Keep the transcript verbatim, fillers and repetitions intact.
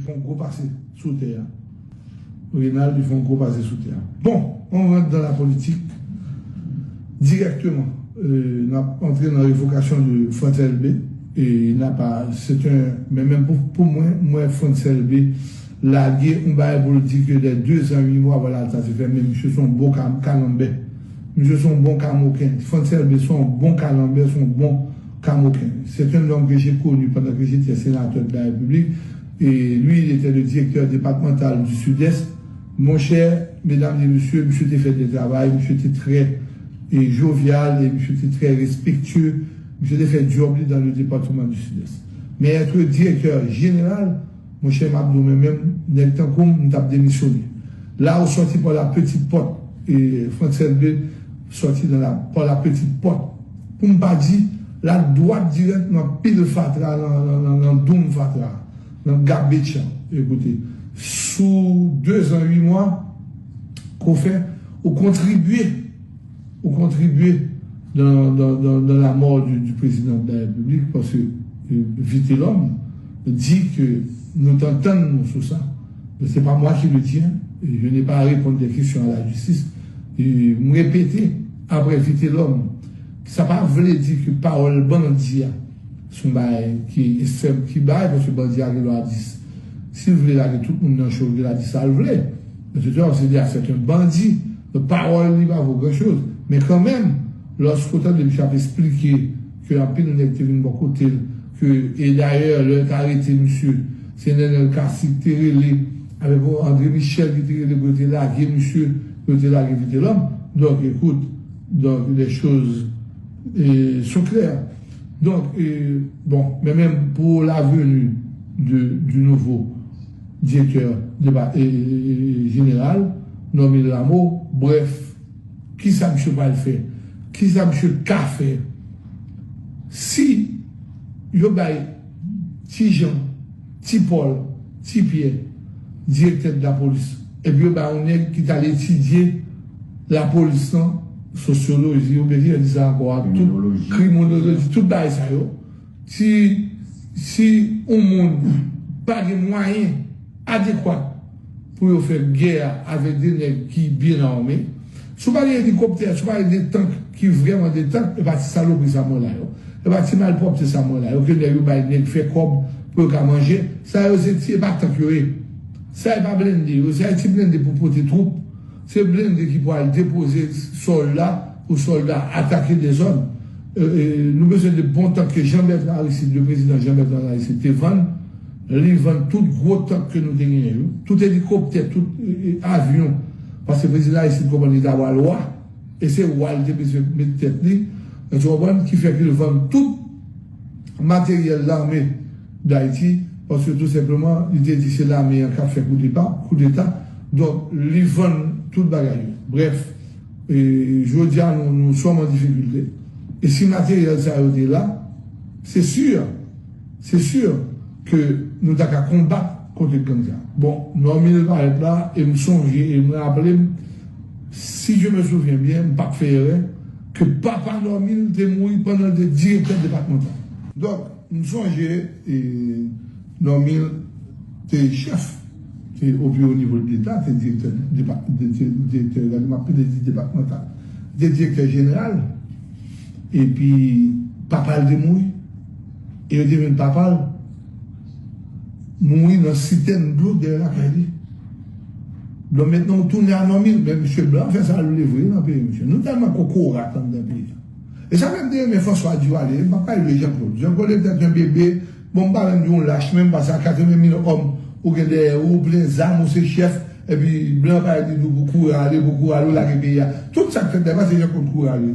Yon gwo pase sou tè a. Renald li fè yon gwo pase sou tè a. Bon, on rant dan la politik dirèkteman. Euh, n ap antre nan revokasyon de Frantz Elbé. E n a pa, se te, men menm pou, pou mwen, mwen Frantz Elbé lage yon bagay pou l di ke de de zan uit mwa, vwala, sa se fè, men misye se yon bon ka-, kalanbè. Misye se yon bon kamoken. Frantz Elbé se yon bon kalanbè, se yon bon kamoken. C'est un homme que j'ai connu pendant que j'étais sénateur de la République. Et lui, il était le directeur départemental du Sud-Est. Monchè, medam e mesye, misye te fè de travay, misye te trè, e, jovyal, e misye te trè respektye, misye te fè djòb li dans le département du Sud-Est. Men èt direktè jeneral, monchè, m ap di w, men menm nèg tankou m, m t ap demisyone. La ou sòti pa la petite porte, e Frantz Elbé sòti nan la, pa la petite porte. Pou m pa di, l al dwat dirèk nan pil fatra, nan, nan, nan, nan doum fatra, nan gabetch la. Ekoute, sou de zan uit mwa ke w fè, ou kontribye, ou kontribye dans, dans, dans, dans la mort du, du président de la République, paske, euh, Vitelhomme di ke nou t antann nou sou sa. Mais c'est pas moi qui le dis, hein. Je n'ai pas à répondre des questions à la justice. E m repete, apre Vitelhomme, sa pa vle di ke pawòl bandi a se yon bagay ki ekstrèm, ki bay, paske bandi a gen dwa di, si l vle lage tout moun nan cho, li la di sa l vle. Men se te, se de a sèten bandi. Donk, pawòl li pa vo gran choz. Men kanmenm, lòske w tande misye ap esplike ke anpil nèg te vin bò kote l, ke, e dayè, lè yo te arete misye, se Nenel Cassy ki te rele, avèk André Michel ki te rele pou yo te lage misye, pou yo te lage Vitelhomme. Donk, écoute, donc, les choses, euh, sont claires. Donk, e, bon, men menm pour la venue de, du nouveau directeur de, e, e, e, général, Normil Rameau, bref, kisa misye pral fè? Kisa misye ka fè? Si yo bay Ti Jan, Ti Pòl, Ti Pyè, direktè de la polis, epi yo bay yon nèg ki t al etidye lapolis lan, sosyoloji, oubyen ki jan di sa ankò a, tout kriminoloji, tout bagay sa yo. Si, si yon moun pa gen mwayen adekwat pou yo fè gè avèk de nèg ki byen ame, si w pa gen elikoptè, si w pa gen de tank ki vrèman de tank, e pa ti salopri sa mwen la yo. E pa ti malpwòpte sa mwen la yo. Ke nèg yo bay nèg fè kòb pou yo ka manje. Sa yo se ti, e pa tank yo ye. Sa e pa blende yo, sa e ti blende pou pote twoup. Se blende ki pou al depoze sòlda pou sòlda atake de zòn. E, e, nou bezwen de bon tank ke Jean Bertrand Aristide, le président Jean Bertrand Aristide te vann. Li vann tout gwo tank ke nou te genyen yo. Tout elikoptè, tout, e, e, avyon. Paske prezidan Aristide konprann li ta pral wa. E se wa li te bezwen met tèt li. Ou konprann? Ki fè ke li vann tout materyèl lame Dayiti, paske tou senpleman, li te di se lame an k ap fè koudeta, koudeta. Donk, li vann tout bagay yo. Brèf, e, jodi a, nou, nou sòm an difikilte. E si materyèl sa yo te la, se si, se si ke nou ta ka konbat kont gang sa. Bon, Normil parèt la, e m sonje, e m raple m, si je me souviens bien, m p ap fè erè, ke papa Normil te mouri pandan l te direktè depatmantal. Donk, m sonje, e, Normil te chèf, te au plus haut niveau de l'État, te direktè depa-, te, te direktè, gade, m ap pede di depatmantal. Te direktè jeneral, epi papa l te mouri. E yo te jwenn papa l mouri nan sitèn dlo dèyè lakay li. Donk, mentnan, ou tounen a Normil, men misye blan fè sa l vle vre nan peyi misye. Nou tèlman kokorat anndan peyi a. E sa fè m te renmen François Duvalier, m p ap pale de Jean Claude. Jean Claude était un bébé, bon, m pa menm di w lach, menm paske a katreven mil òm ou gen dèyè ou, ou plen zam, ou se chèf, epi blan pa di w pou kouri ale, pou kouri ale, ou lage peyi a. Tout sa k fèt dèyè, se Jean Claude kouri ale.